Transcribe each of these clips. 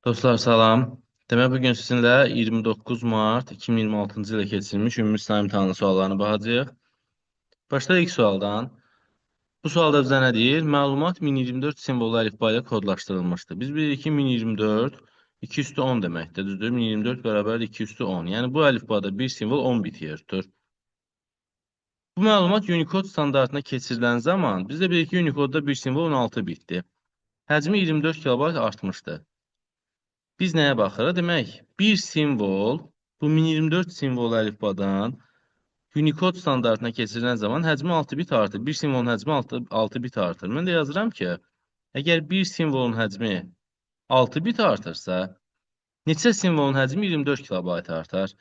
Dostlar salam. Demək bugün sizinlə 29 mart 2026-cı ildə keçirilmiş ümumi sınav imtahanı suallarını baxacağıq. Başlayaq ilk sualdan. Bu sualda bizə nə deyir? Məlumat 1024 simvollu əlifba ilə kodlaşdırılmışdır. Biz bilirik ki 1024 2 üstü 10 deməkdir, düzdür? 1024 bərabər 2 üstü 10. Yəni bu əlifbada bir simvol 10 bit yer tutur. Bu məlumat Unicode standartına keçirilən zaman biz də bilirik ki Unicode'da bir simvol 16 bitdir. Həcmi 24 kilobayt artmışdır. Biz nəyə baxırıq? Demək, bir simvol bu 1024 simvol əlifbadan Unicode standartına keçirilən zaman həcmi 6 bit artır. Bir simvolun həcmi 6 bit artır. Mən də yazıram ki, əgər bir simvolun həcmi 6 bit artırsa, neçə simvolun həcmi 24 kilobayt artar?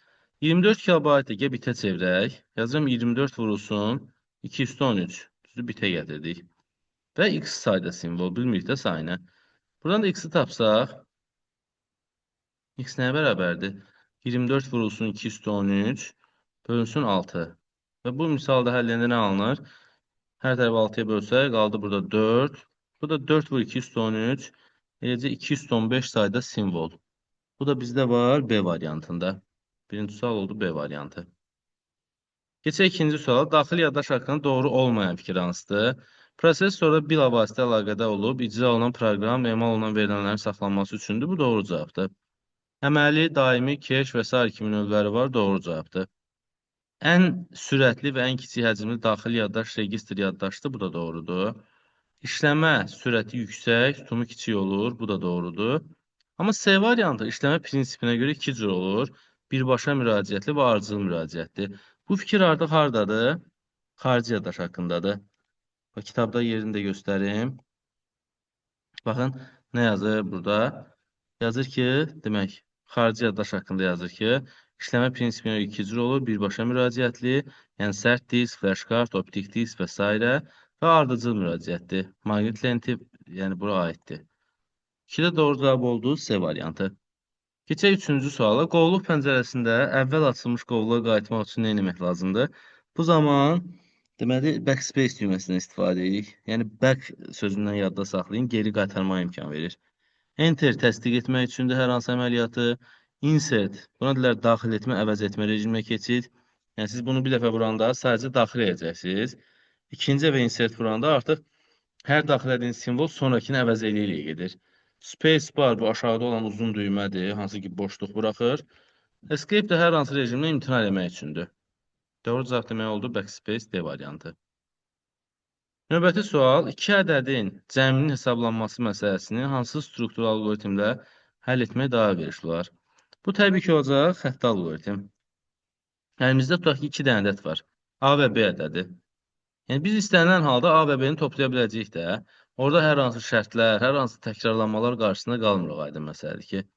24 kilobaytı gəl bitə çevirək. Yazıram 24 vurulsun 2 üstü 13. Düzdür, bitə gətirdik. Və x sayda simvol, bilmirik də sayını. Buradan da x-i tapsaq, x nəyə bərabərdir? 24 vurulsun 2 üstü 13 bölünsün 6. Və bu misalda həll edəndə nə alınır? Hər tərəfi 6-ya bölsək, qaldı burada 4. Bu da 4 vur 2 üstü 13. Eləcə 2 üstü 15 sayda simvol. Bu da bizdə var B variantında. Birinci sual oldu B variantı. Keçək ikinci suala. Daxili yaddaş haqqında doğru olmayan fikir hansıdır? Prosesorda bilavasitə əlaqədə olub, icra olunan proqram, emal olunan verilənlərin saxlanması üçündür. Bu doğru cavabdır. Əməli, daimi, keş və sair kimi növləri var. Doğru cavabdır. Ən sürətli və ən kiçik həcmli daxili yaddaş registr yaddaşdır. Bu da doğrudur. İşləmə sürəti yüksək, tutumu kiçik olur. Bu da doğrudur. Amma C variantı işləmə prinsipinə görə iki cür olur. Birbaşa müraciətli və ardıcıl müraciətli. Bu fikir artıq hardadır? Xarici yaddaş haqqındadır. Bax, kitabda yerini də göstərim. Baxın, nə yazır burada? Yazır ki, demək, xarici yaddaş haqqında yazır ki, işləmə prinsipinə görə iki cür olur. Birbaşa müraciətli, yəni sərt disk, flash kart, optik disk və s. və ardıcıl müraciətli. Maqnit lenti, yəni bura aiddir. 2-də doğru cavab oldu C variantı. Keçək üçüncü suala. Qovluq pəncərəsində əvvəl açılmış qovluğa qayıtmaq üçün nə etmək lazımdır? Bu zaman deməli backspace düyməsindən istifadə edirik. Yəni back sözündən yadda saxlayın, geri qaytarmağa imkan verir. Enter təsdiq etmək üçündür hər hansı əməliyyatı. Insert, buna deyirlər daxil etmə, əvəz etmə rejiminə keçid. Yəni siz bunu bir dəfə vuranda sadəcə daxil edəcəksiniz. İkinci dəfə insert vuranda artıq hər daxil etdiyiniz simvol sonrakini əvəz eləyə gedir. Space bar bu aşağıda olan uzun düymədir, hansı ki boşluq buraxır. Escape də hər hansı rejimdən imtina eləmək üçündür. Doğru cavab demək oldu backspace D variantı. Növbəti sual, iki ədədin cəminin hesablanması məsələsini hansı struktur alqoritmlə həll etmək daha əlverişli olar? Bu təbii ki olacaq xətti alqoritm. Əlimizdə tutaq ki, iki dənə ədəd var. A və B ədədi. Yəni biz istənilən halda A və B-ni toplaya biləcəyik də. Orada hər hansı şərtlər, hər hansı təkrarlanmalar qarşısında qalmırıq, aydın məsələdir ki.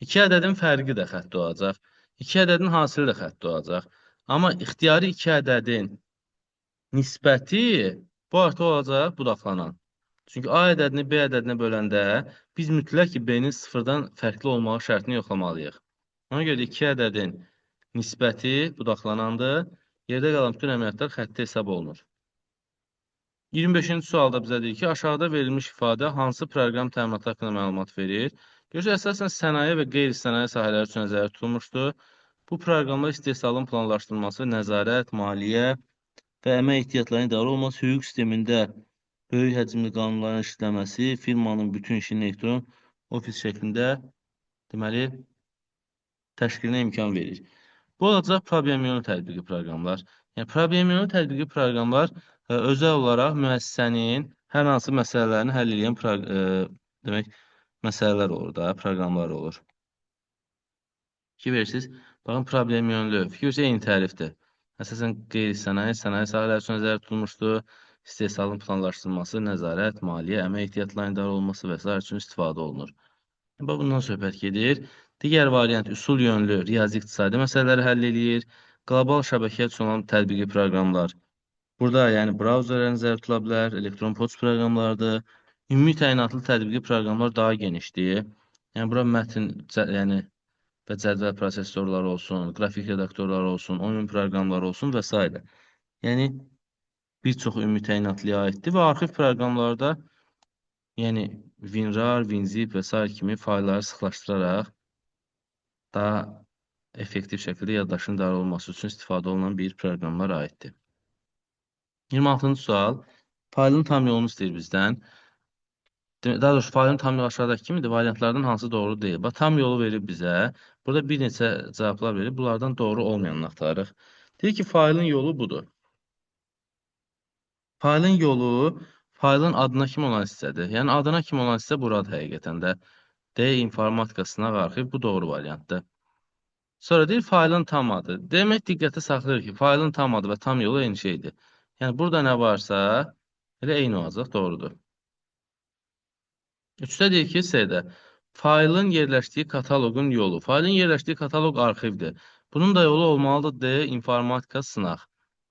İki ədədin fərqi də xətti olacaq. İki ədədin hasili də xətti olacaq. Amma ixtiyari iki ədədin nisbəti bu artıq olacaq budaqlanan. Çünki A ədədini B ədədinə böləndə biz mütləq ki B-nin sıfırdan fərqli olmağı şərtini yoxlamalıyıq. Ona görə də iki ədədin nisbəti budaqlanandır. Yerdə qalan bütün əməliyyatlar xətti hesab olunur. 25-ci sualda bizə deyir ki, aşağıda verilmiş ifadə hansı proqram təminatı haqqında məlumat verir? Görürsünüz, əsasən sənaye və qeyri-sənaye sahələri üçün nəzərdə tutulmuşdur. Bu proqramda istehsalın planlaşdırılması, nəzarət, maliyyə və əmək ehtiyatlarının idarə olunması, hüquq sistemində böyük həcmli qanunların işləməsi, firmanın bütün işinin elektron ofis şəklində deməli təşkilinə imkan verir. Bu olacaq problemyönlü tətbiqi proqramlar. Yəni problemyönlü tətbiqi proqramlar özəl olaraq müəssisənin hər hansı məsələlərini həll edən demək məsələlər olur da, proqramlar olur. Fikir verirsiniz, baxın problemyönlü, fikir verirsiniz, eyni tərifdir. Əsasən qeyri-sənaye, sənaye sahələri üçün nəzərdə tutulmuşdur. İstehsalın planlaşdırılması, nəzarət, maliyyə, əmək ehtiyatlarının idarə olunması və sair üçün istifadə olunur. Bax, bundan söhbət gedir. Digər variant üsul yönlü riyazi iqtisadi məsələləri həll eləyir. Qlobal şəbəkəyə üçün olan tətbiqi proqramlar. Burada yəni brauzerlər nəzərdə tutula bilər, elektron poçt proqramlarıdır. Ümumi təyinatlı tətbiqi proqramlar daha genişdir. Yəni bura mətn, yəni və cədvəl prosesorları olsun, qrafik redaktorları olsun, oyun proqramları olsun və s. Yəni bir çox ümumi təyinatlıya aiddir və arxiv proqramlarda yəni WinRAR, WinZip və sair kimi faylları sıxlaşdıraraq daha effektiv şəkildə yaddaşın idarə olunması üçün istifadə olunan bir proqramlara aiddir. 26-cı sual. Faylın tam yolunu istəyir bizdən. Daha doğrusu faylın tam yolu aşağıdakı kimidir. Variantlardan hansı doğru deyil? Bax, tam yolu verib bizə. Burada bir neçə cavablar verib. Bunlardan doğru olmayanını axtarırıq. Deyir ki, faylın yolu budur. Faylın yolu faylın adına kim olan hissədir. Yəni, adına kim olan hissə buradır həqiqətən də. D informatika sınaq arxiv bu doğru variantdır. Sonra deyir faylın tam adı. Demək diqqətə saxlayır ki, faylın tam adı və tam yolu eyni şeydir. Yəni burada nə varsa elə eyni olacaq, doğrudur. 3-də deyir ki, C-də faylın yerləşdiyi kataloqun yolu. Faylın yerləşdiyi kataloq arxivdir. Bunun da yolu olmalıdır D informatika sınaq.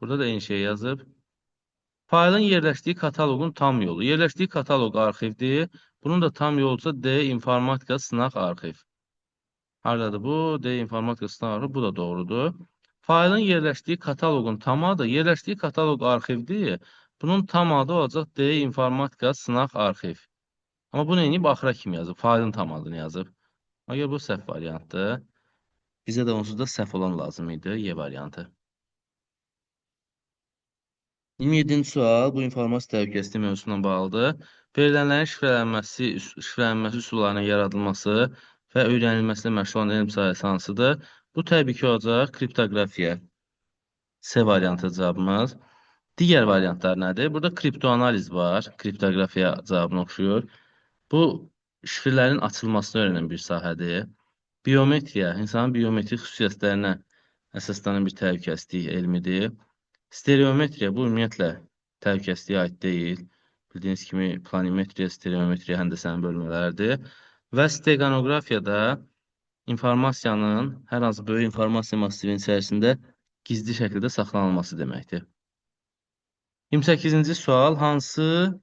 Burada da eyni şey yazıb. Faylın yerləşdiyi kataloqun tam yolu. Yerləşdiyi kataloq arxivdir. Bunun da tam yolusa D informatika sınaq arxiv. Hardadır bu? D informatika sınaq arxiv. Bu da doğrudur. Faylın yerləşdiyi kataloqun tam adı. Yerləşdiyi kataloq arxivdir. Bunun tam adı olacaq D informatika sınaq arxiv. Amma bunu eləyib axıra kimi yazıb. Faylın tam adını yazıb. Əgər bu səhv variantdır. Bizə də onsuz da səhv olan lazım idi. Y variantı. 27-ci sual bu informasiya təhlükəsizliyi mövzusuna bağlıdır. Verilənlərin şifrələnməsi üsullarının yaradılması və öyrənilməsinə məşğul olan elm sahəsi hansıdır? Bu təbii ki olacaq kriptoqrafiya. C variantı cavabımız. Digər variantlar nədir? Burada kriptoanaliz var. Kriptoqrafiya cavabına oxşuyur. Bu şifrələrin açılmasını öyrənən bir sahədir. Biometriya, insanın biometrik xüsusiyyətlərinə əsaslanan bir təhlükəsizlik elmidir. Stereometriya bu ümumiyyətlə təhlükəsizliyə aid deyil. Bildiyiniz kimi planimetriya, stereometriya həndəsənin bölmələridir. Və steqanoqrafiya da informasiyanın hər hansı böyük informasiya massivinin içərisində gizli şəkildə saxlanılması deməkdir. 28-ci sual hansı,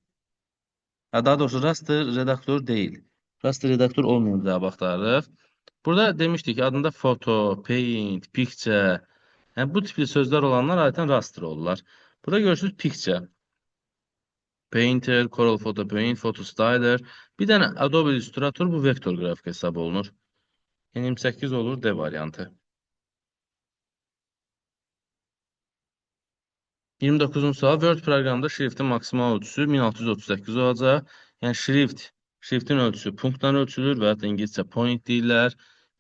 daha doğrusu raster redaktor deyil. Raster redaktor olmayan cavab axtarırıq. Burada demişdik ki, adında foto, paint, picture, yəni bu tipli sözlər olanlar adətən raster olurlar. Burada görürsünüz picture, Painter, Corel Photo Paint, Photo Styler. Bir dənə Adobe Illustrator bu vektor qrafik hesab olunur. Yəni 28 olur D variantı. 29-cu sual Word proqramında şriftin maksimal ölçüsü 1638 olacaq. Yəni şriftin ölçüsü punktdan ölçülür və ya da ingiliscə point deyirlər.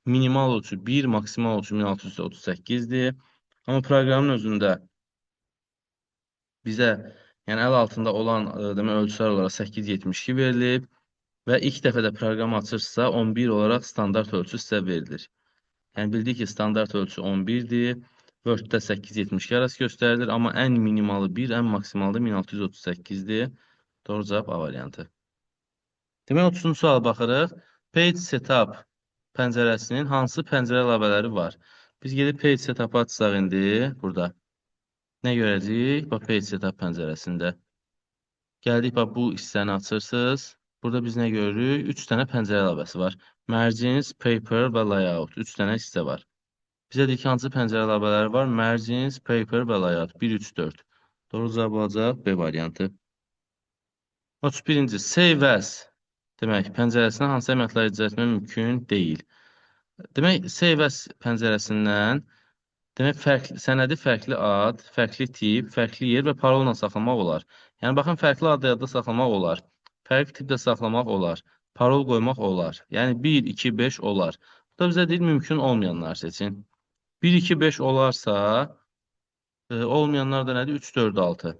Minimal ölçü 1, maksimal ölçü 1638-dir. Amma proqramın özündə bizə yəni əl altında olan demək ölçülər olaraq 872 verilib və ilk dəfə də proqram açırsa 11 olaraq standart ölçü sizə verilir. Yəni bildik ki, standart ölçü 11-dir. Word-də 872 arası göstərilir, amma ən minimalı 1, ən maksimalı da 1638-dir. Doğru cavab A variantı. Demək 30-cu suala baxırıq. Page Setup pəncərəsinin hansı pəncərə əlavələri var? Biz gedib Page Setup-ı açsaq indi burada. Nə görəcəyik? Bax, Page Setup pəncərəsində. Gəldik, bax, bu hissəni açırsınız. Burada biz nə görürük? 3 dənə pəncərə əlavəsi var. Margins, Paper və Layout. 3 dənə hissə var. Bizə deyir ki, hansı pəncərə əlavələri var? Margins, Paper və Layout. 1, 3, 4. Doğru cavab olacaq B variantı. 31-ci Save As. Demək, pəncərəsindən hansı əməliyyatları icra etmək mümkün deyil. Demək, Save As pəncərəsindən demək, fərqli, sənədi fərqli ad, fərqli tip, fərqli yer və parolla saxlamaq olar. Yəni, baxın, fərqli adda yadda saxlamaq olar. Fərqli tipdə saxlamaq olar. Parol qoymaq olar. Yəni, 1, 2, 5 olar. Bu da bizə deyil, mümkün olmayanlar seçin. 1, 2, 5 olarsa, olmayanlar da nədir? 3, 4, 6.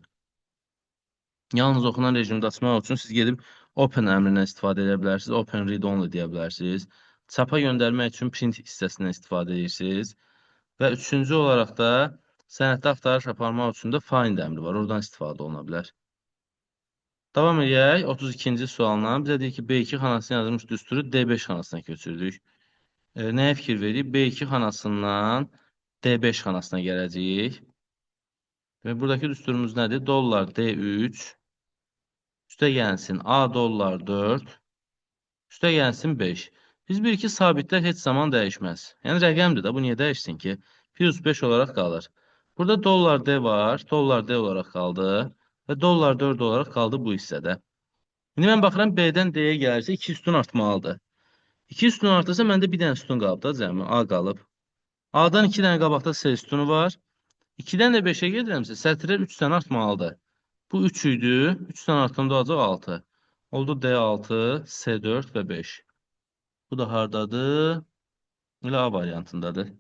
Yalnız oxunan rejimdə açmaq üçün siz gedib Open əmrindən istifadə edə bilərsiniz. Open Read Only deyə bilərsiniz. Çapa göndərmək üçün print hissəsindən istifadə edirsiniz. Və üçüncü olaraq da sənəddə axtarış aparmaq üçün də find əmri var. Oradan istifadə oluna bilər. Davam edək 32-ci sualla. Bizə deyir ki, B2 xanasına yazılmış düsturu D5 xanasına köçürdük. Nəyə fikir veririk? B2 xanasından D5 xanasına gələcəyik. Və buradakı düsturumuz nədir? Dollar D3 üstə gəlsin A dollar 4 üstə gəlsin 5. Biz bilirik ki, sabitlər heç zaman dəyişməz. Yəni rəqəmdir də, bu niyə dəyişsin ki? Plus 5 olaraq qalır. Burada dollar D var, dollar D olaraq qaldı və dollar 4 olaraq qaldı bu hissədə. İndi mən baxıram B-dən D-yə gəlirsə 2 sütun artmalıdır. 2 sütun artırsa məndə bir dənə sütun qalıb da cəmi. A qalıb. A-dan 2 dənə qabaqda C sütunu var. 2-dən də 5-ə gedirəmsə sətirlər 3 dənə artmalıdır. Bu 3 idi. 3 dənə artanda olacaq 6. Oldu D6, C4 və 5. Bu da hardadır? Elə A variantındadır.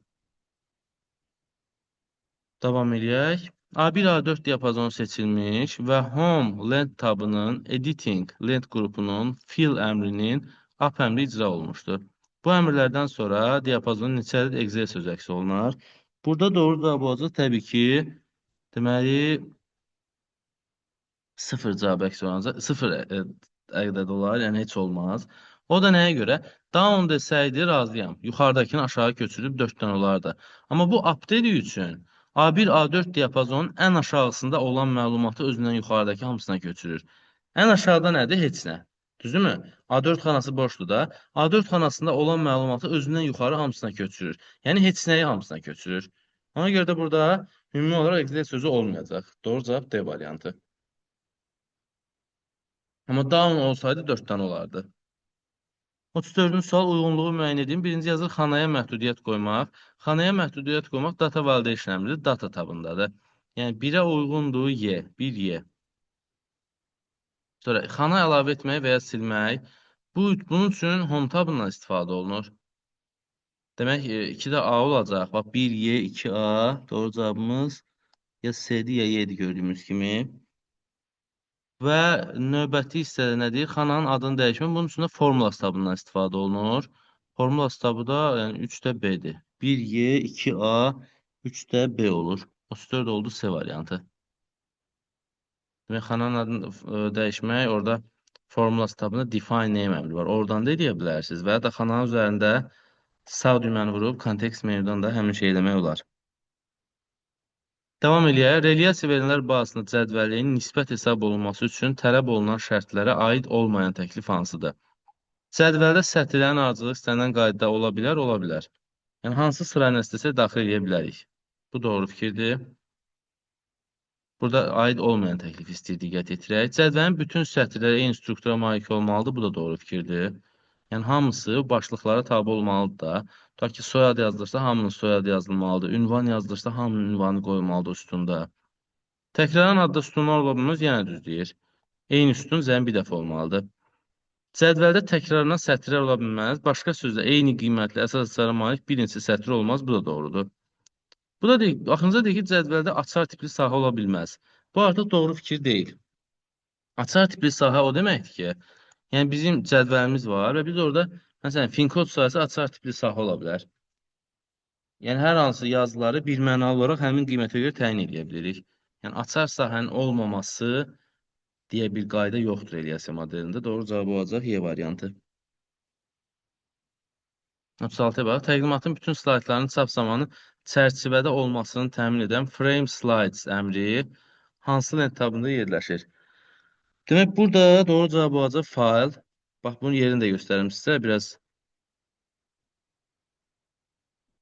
Davam eləyək. A1, A4 diapazonu seçilmiş və Home Lent tabının Editing Lent qrupunun Fill əmrinin Up əmri icra olunmuşdur. Bu əmrlərdən sonra diapazonun neçə ədəd Excel sözü əks olunar? Burada doğru cavab olacaq təbii ki, deməli 0 cavab əks olunacaq. 0 ədəd olar, yəni heç olmaz. O da nəyə görə? Down desəydi razıyam. Yuxarıdakını aşağı köçürüb 4 dənə olardı. Amma bu up dediyi üçün A1, A4 diapazonun ən aşağısında olan məlumatı özündən yuxarıdakı hamısına köçürür. Ən aşağıda nədir? Heç nə. Düzdürmü? A4 xanası boşdur da. A4 xanasında olan məlumatı özündən yuxarı hamısına köçürür. Yəni heç nəyi hamısına köçürür. Ona görə də burada ümumi olaraq Excel sözü olmayacaq. Doğru cavab D variantı. Amma down olsaydı 4 dənə olardı. 34-cü sual uyğunluğu müəyyən edin. Birinci yazır xanaya məhdudiyyət qoymaq. Xanaya məhdudiyyət qoymaq data validation əmridir. Data tabındadır. Yəni 1-ə uyğundur Y, 1Y. Sonra xana əlavə etmək və ya silmək. Bunun üçün home tabından istifadə olunur. Demək 2-də A olacaq. Bax 1Y, 2A. Doğru cavabımız ya C-dir ya Y-dir gördüyümüz kimi. Və növbəti hissədə nədir? Xananın adını dəyişmək. Bunun üçün də formulas tabından istifadə olunur. Formulas tabı da yəni 3-də B-dir. 1Y, 2A, 3-də B olur. 34 oldu C variantı. Demək, xananın adını dəyişmək, orada formulas tabında define name əmri var. Oradan da eləyə bilərsiniz. Və ya da xananın üzərində sağ düyməni vurub kontekst menyudan da həmin şey eləmək olar. Davam eləyək. Relyasiya verilənlər bazasında cədvəlin nisbət hesab olunması üçün tələb olunan şərtlərə aid olmayan təklif hansıdır? Cədvəldə sətirlərin ardıcılığı istənilən qaydada ola bilər, ola bilər. Yəni, hansı sırayla istəsək daxil eləyə bilərik. Bu doğru fikirdir. Burada aid olmayan təklif istəyir, diqqət yetirək. Cədvəlin bütün sətirləri eyni struktura malik olmalıdır. Bu da doğru fikirdir. Yəni, hamısı başlıqlara tabi olmalıdır da. Tutaq ki, soyad yazılırsa, hamının soyadı yazılmalıdır. Ünvan yazılırsa, hamının ünvanı qoyulmalıdır üstündə. Təkrarlanan adda sütunlar ola bilməz, yenə düz deyir. Eyni sütun zəmin bir dəfə olmalıdır. Cədvəldə təkrarlanan sətirlər ola bilməz. Başqa sözlə, eyni qiymətli əsas açara malik bir neçə sətir olmaz. Bu da doğrudur. Bu da deyir, axırıncı deyir ki, cədvəldə açar tipli sahə ola bilməz. Bu artıq doğru fikir deyil. Açar tipli sahə o deməkdir ki, yəni bizim cədvəlimiz var və biz orada məsələn finkod sahəsi açar tipli sahə ola bilər. Yəni hər hansı yazıları bir mənalı olaraq həmin qiymətə görə təyin edə bilirik. Yəni açar sahənin olmaması deyə bir qayda yoxdur Eliasiya modelində. Doğru cavab olacaq Y variantı. 36-ya bax. Təqdimatın bütün slaytlarının çap zamanı çərçivədə olmasını təmin edən Frame Slides əmri hansı lent tabında yerləşir? Demək, burada doğru cavab olacaq File. Bax, bunun yerini də göstərim sizə. Biraz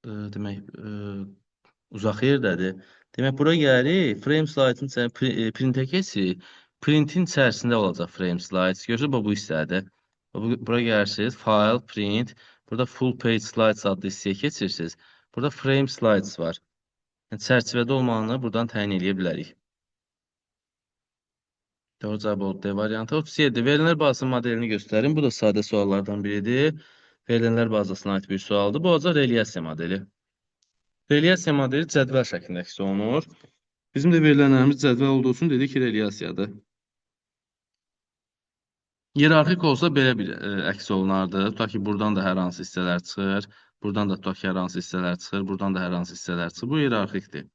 demək, uzaq yerdədir. Demək, bura gəlirik. Frame Slides-ın printə keçirik. Printin içərisində olacaq Frame Slides. Görürsünüz, bu hissədir. Bura gəlirsiniz. File, Print. Burada Full Page Slides adlı hissəyə keçirsiniz. Burada Frame Slides var. Yəni, çərçivədə olmağını buradan təyin edə bilərik. Doğru cavab oldu D variantı. 37. Verilənlər bazasının modelini göstərin. Bu da sadə suallardan biridir. Verilənlər bazasına aid bir sualdır. Bu olacaq relyasiya modeli. Relyasiya modeli cədvəl şəklində əks olunur. Bizim də verilənlərimiz cədvəl olduğu üçün dedik ki, relyasiyadır. Hierarxik olsa belə bir əks olunardı. Tutaq ki, buradan da hər hansı hissələr çıxır. Buradan da tutaq ki, hər hansı hissələr çıxır. Buradan da hər hansı hissələr çıxır. Bu hierarxikdir.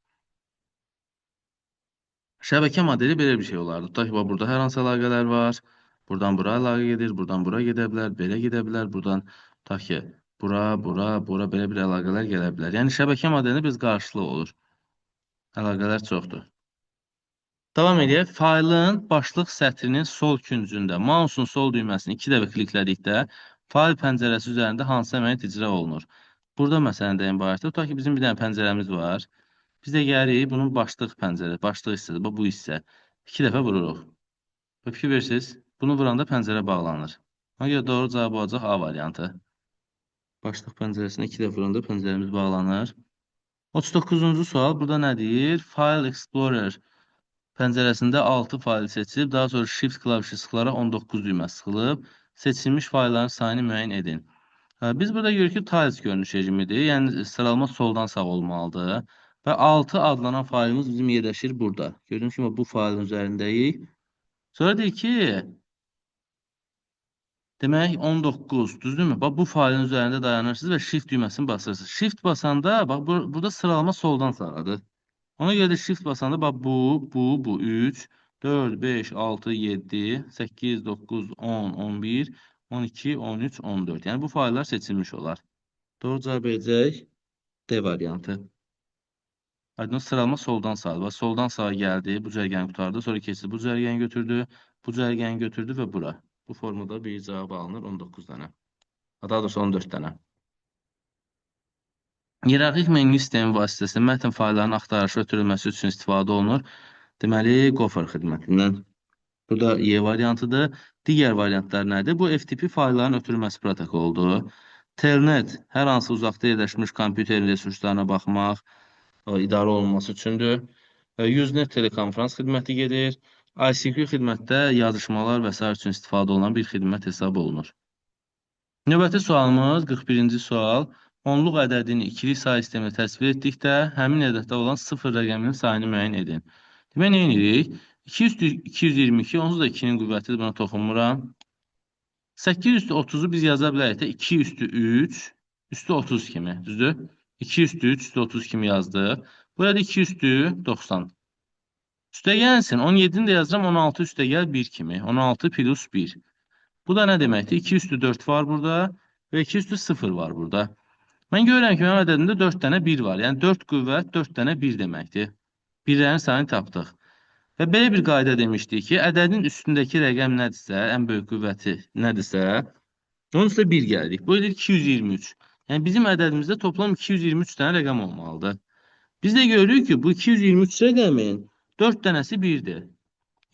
Şəbəkə modeli belə bir şey olardı. Tutaq ki, bax, burada hər hansı əlaqələr var. Buradan bura əlaqə gedir, buradan bura gedə bilər, belə gedə bilər. Buradan tutaq ki, bura, bura, bura belə bir əlaqələr gələ bilər. Yəni şəbəkə modelində biz qarşılığı olur. Əlaqələr çoxdur. Davam edək. Faylın başlıq sətrinin sol küncündə mouse'un sol düyməsini 2 dəfə kliklədikdə fayl pəncərəsi üzərində hansı əməliyyat icra olunur? Burada məsələn deyim bayaqda. Tutaq ki, bizim bir dənə pəncərəmiz var. Biz də gəlirik bunun başlıq pəncərə, başlıq hissəsi, bax bu hissə. 2 dəfə vururuq. Fikir verirsiniz, Bunu vuranda pəncərə bağlanır. Ona görə doğru cavab olacaq A variantı. Başlıq pəncərəsinə 2 dəfə vuranda pəncərəmiz bağlanır. 39-cu sual burada nə deyir? File Explorer pəncərəsində 6 fayl seçilib, daha sonra Shift klavişi sıxılaraq 19 düyməsi sıxılıb. Seçilmiş faylların sayını müəyyən edin. Biz burada görürük ki, tiles görünüş rejimidir. Yəni sıralama soldan sağ olmalıdır. Və 6 adlanan faylımız bizim yerləşir burada. Gördüyünüz kimi bu faylın üzərindəyik. Sonra deyir ki, demək 19, düzdürmü? Bax, bu faylın üzərində dayanırsınız və Shift düyməsini basırsınız. Shift basanda, bax, burada sıralama soldan sağadır. Ona görə də Shift basanda, bax, bu 3, 4, 5, 6, 7, 8, 9, 10, 11, 12, 13, 14. Yəni, bu fayllar seçilmiş olar. Doğru cavab verəcək D variantı. Aydın, sıralama soldan sağa. Bax, soldan sağa gəldi, bu cərgəni qurtardı. Sonra keçdi, bu cərgəni götürdü, bu cərgəni götürdü və bura. Bu formada bir cavab alınır 19 dənə. Daha doğrusu 14 dənə. Hierarxik menyu sistemi vasitəsilə mətn fayllarının axtarışı ötürülməsi üçün istifadə olunur. Deməli, Gopher xidmətindən. Burada Y variantıdır. Digər variantlar nədir? Bu FTP faylların ötürülməsi protokoludur. Telnet hər hansı uzaqda yerləşmiş kompüterin resurslarına baxmaq, idarə olunması üçündür. Usenet telekonferans xidməti gedir. ICQ xidmətdə yazışmalar və sair üçün istifadə olunan bir xidmət hesab olunur. Növbəti sualımız 41-ci sual. Onluq ədədini ikili say sistemində təsvir etdikdə həmin ədəddə olan sıfır rəqəminin sayını müəyyən edin. Demək, nə edirik? 2 üstü 222, onsuz da 2-nin qüvvətidir, buna toxunmuram. 8 üstü 30-u biz yaza bilərik də 2 üstü 3 üstü 30 kimi, düzdür? 2 üstü 3 üstü 30 kimi yazdıq. Burada 2 üstü 90. Üstə gəlsin, 17-ni də yazıram, 16 üstə gəl 1 kimi. 16 plus 1. Bu da nə deməkdir? 2 üstü 4 var burada və 2 üstü 0 var burada. Mən görürəm ki, mənim ədədimdə 4 dənə 1 var. Yəni 4 qüvvət 4 dənə 1 deməkdir. Birlərin sayını tapdıq. Və belə bir qayda demişdik ki, ədədin üstündəki rəqəm nədirsə, ən böyük qüvvəti nədirsə, onun üstə 1 gəldik. Bu edir 223. Yəni bizim ədədimizdə toplam 223 dənə rəqəm olmalıdır. Biz də görürük ki, bu 223 rəqəmin 4 dənəsi 1-dir.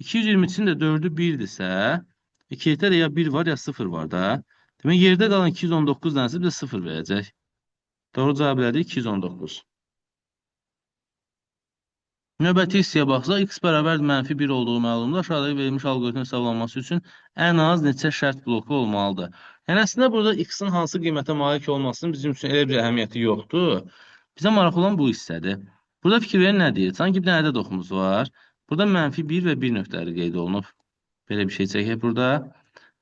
223-ün də 4-ü 1-dirsə, 2-də də ya 1 var, ya 0 var da. Demək, yerdə qalan 219 dənəsi bizə 0 verəcək. Doğru cavab elədik 219. Növbəti hissəyə baxsaq, x bərabər mənfi 1 olduğu məlumdur. Aşağıdakı verilmiş alqoritmin hesablanması üçün ən az neçə şərt bloku olmalıdır? Yəni, əslində burada x-in hansı qiymətə malik olmasının bizim üçün elə bir əhəmiyyəti yoxdur. Bizə maraqlı olan bu hissədir. Burada fikir verin nə deyir? Sanki bir dənə ədəd oxumuz var. Burada mənfi 1 və 1 nöqtələri qeyd olunub. Belə bir şey çəkək burada.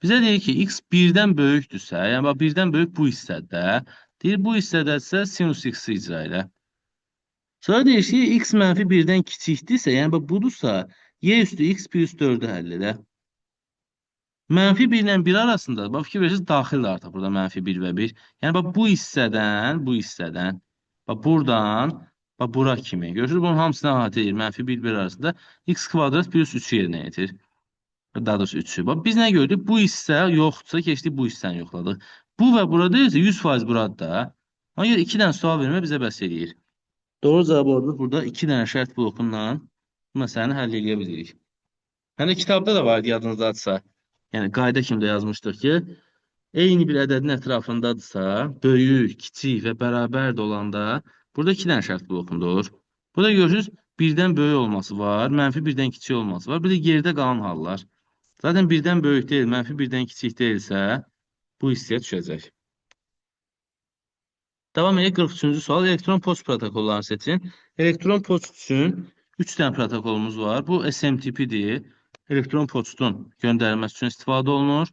Bizə deyir ki, x 1-dən böyükdürsə, yəni bax 1-dən böyük bu hissədə, deyir bu hissədəsə sinus x-i icra elə. Sonra deyir ki, x mənfi 1-dən kiçikdirsə, yəni bax budursa, y üstü x plus 4-ü həll elə. Mənfi 1 ilə 1 arasında, bax fikir verirsiniz, daxildir artıq burada mənfi 1 və 1. Yəni bax bu hissədən, bax buradan, bax bura kimi. Görürsünüz, bunun hamısını əhatə edir. Mənfi 1 1 arasında x kvadrat plus 3-ü yerinə yetirir. Daha doğrusu 3-ü. Bax biz nə gördük? Bu hissə yoxdursa, keçdik bu hissəni yoxladıq. Bu və burada isə 100% buradır da. Ona görə 2 dənə sual vermə bizə bəs eləyir. Doğru cavab oldu. Burada 2 dənə şərt blokundan bu məsələni həll edə bilirik. Həm də kitabda da var idi, yadınızdadırsa. Yəni qayda kimi də yazmışdıq ki, eyni bir ədədin ətrafındadırsa, böyük, kiçik və bərabər də olanda burada 2 dənə şərt blokunda olur. Burada görürsünüz, 1-dən böyük olması var, mənfi 1-dən kiçik olması var. Bir də yerdə qalan hallar. Zaten 1-dən böyük deyil, mənfi 1-dən kiçik deyilsə, bu hissəyə düşəcək. Davam edək 43-cü sual. Elektron poçt protokollarını seçin. Elektron poçt üçün 3 dənə protokolumuz var. Bu SMTP-dir. Elektron poçtun göndərilməsi üçün istifadə olunur.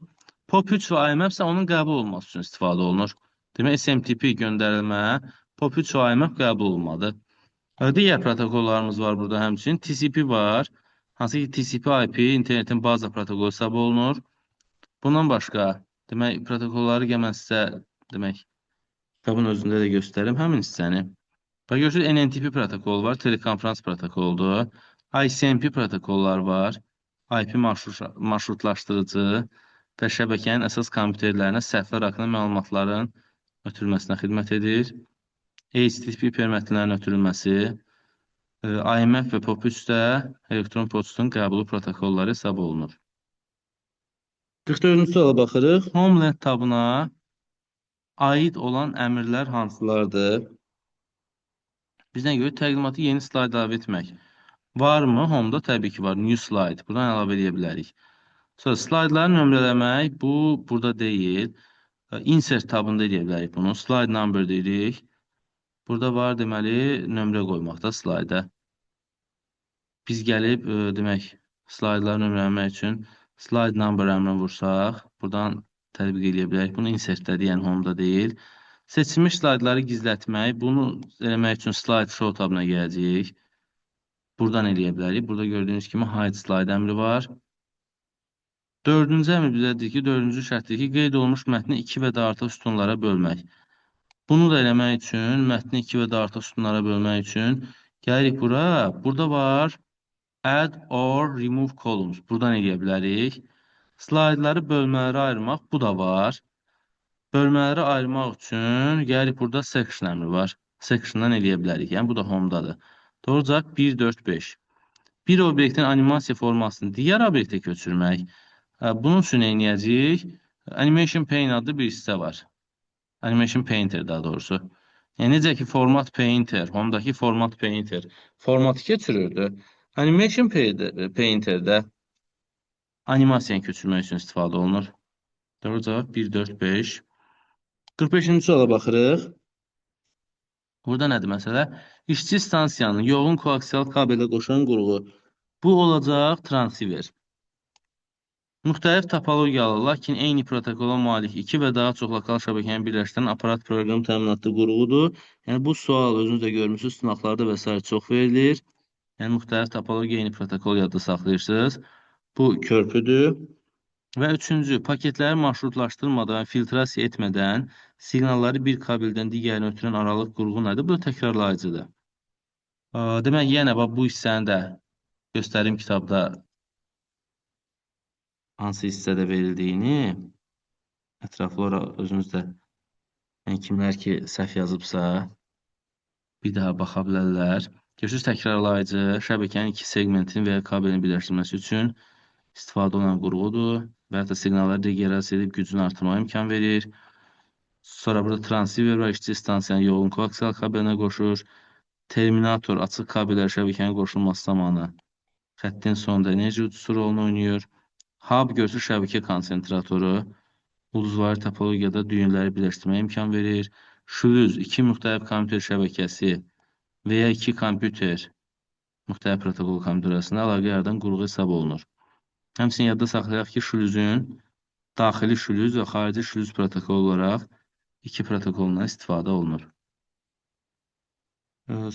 POP3 və IMAP isə onun qəbul olunması üçün istifadə olunur. Demək, SMTP göndərilmə, POP3 və IMAP qəbul olunmadı. Digər protokollarımız var burada həmçinin. TCP var. Hansı ki, TCP/IP internetin baza protokolu hesab olunur. Bundan başqa, demək, protokolları mən sizə, demək, kitabın özündə də göstərim həmin hissəni. Bax, görürsünüz, NNTP protokolu var, telekonferans protokoludur. ICMP protokollar var. IP marşrutlaşdırıcı və şəbəkənin əsas kompüterlərinə səhvlər haqqında məlumatların ötürülməsinə xidmət edir. HTTP hipermətnlərin ötürülməsi, IMF və POP3 də elektron poçtun qəbulu protokolları hesab olunur. 44-cü suala baxırıq. Homeland tabına aid olan əmrlər hansılardır? Bizdən görə təqdimatı yeni slayd əlavə etmək. Varmı? Home'da təbii ki var. New slide. Buradan əlavə edə bilərik. Sonra slaydları nömrələmək. Bu burada deyil. Insert tabında edə bilərik bunu. Slide number deyirik. Burada var deməli nömrə qoymaqda slayda. Biz gəlib demək slaydları nömrələmək üçün slide number əmrini vursaq, buradan tətbiq edə bilərik. Bunu insertdə, yəni home'da deyil. Seçilmiş slaydları gizlətmək. Bunu eləmək üçün slide show tabına gələcəyik. Buradan eləyə bilərik. Burada gördüyünüz kimi hide slide əmri var. Dördüncü əmr bizə deyir ki, dördüncü şərtdir ki, qeyd olunmuş mətni 2 və daha artıq sütunlara bölmək. Bunu da eləmək üçün, mətni 2 və daha artıq sütunlara bölmək üçün gəlirik bura. Burada var add or remove columns. Buradan eləyə bilərik. Slaydları bölmələrə ayırmaq, bu da var. Bölmələri ayırmaq üçün gəlirik burada section əmri var. Section'dan eləyə bilərik. Yəni bu da home'dadır. Doğru cavab 1, 4, 5. Bir obyektin animasiya formasını digər obyektə köçürmək. Bunun üçün nə edəcəyik? Animation Pane adlı bir hissə var. Animation Painter daha doğrusu. Yəni necə ki Format Painter, Home'dakı Format Painter formatı keçirirdi. Animation Painter'də animasiyanı köçürmək üçün istifadə olunur. Doğru cavab 1, 4, 5. 45-ci suala baxırıq. Burada nədir məsələ? İşçi stansiyanın yoğun koaksial kabelə qoşan qurğu. Bu olacaq transceiver. Müxtəlif topologiyalı, lakin eyni protokola malik iki və daha çox lokal şəbəkəni birləşdirən aparat proqram təminatlı qurğudur. Yəni bu sual özünüz də görmüsünüz, sınaqlarda və sair çox verilir. Yəni müxtəlif topologiya eyni protokol yadda saxlayırsınız. Bu körpüdür. Və üçüncü, paketləri marşrutlaşdırmadan, filtrasiya etmədən siqnalları bir kabeldən digərinə ötürən aralıq qurğu nədir? Bu da təkrarlayıcıdır. Demək, yenə bax bu hissəni də göstərim kitabda hansı hissədə verildiyini ətraflı olaraq özünüz də, yəni kimlər ki səhv yazıbsa bir daha baxa bilərlər. Görürsünüz, təkrarlayıcı şəbəkənin iki segmentinin və ya kabelin birləşdirilməsi üçün istifadə olunan qurğudur və hətta siqnalları regenerasiya edib gücünü artırmağa imkan verir. Sonra burada transceiver var, işçi stansiyanın yoğun koaksial kabelinə qoşur. Terminator açıq kabellər şəbəkənin qoşulması zamanı xəttin sonunda enerji uçusu rolunu oynayır. Hub görürsünüz şəbəkə konsentratoru ulduzvari topologiyada düyünləri birləşdirməyə imkan verir. Şlüz iki müxtəlif kompüter şəbəkəsi və ya iki kompüter müxtəlif protokol kompüter arasında əlaqə yaradan qurğu hesab olunur. Həmçinin yadda saxlayaq ki, şlüzün daxili şlüz və xarici şlüz protokolu olaraq iki protokolundan istifadə olunur.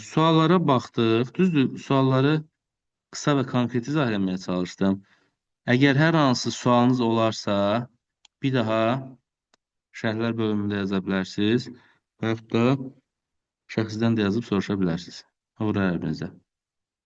Suallara baxdıq. Düzdür, sualları qısa və konkret izah eləməyə çalışdım. Əgər hər hansı sualınız olarsa, bir daha şərhlər bölümündə yaza bilərsiniz və yaxud da şəxsidən də yazıb soruşa bilərsiniz. Uğurlar hər birinizə.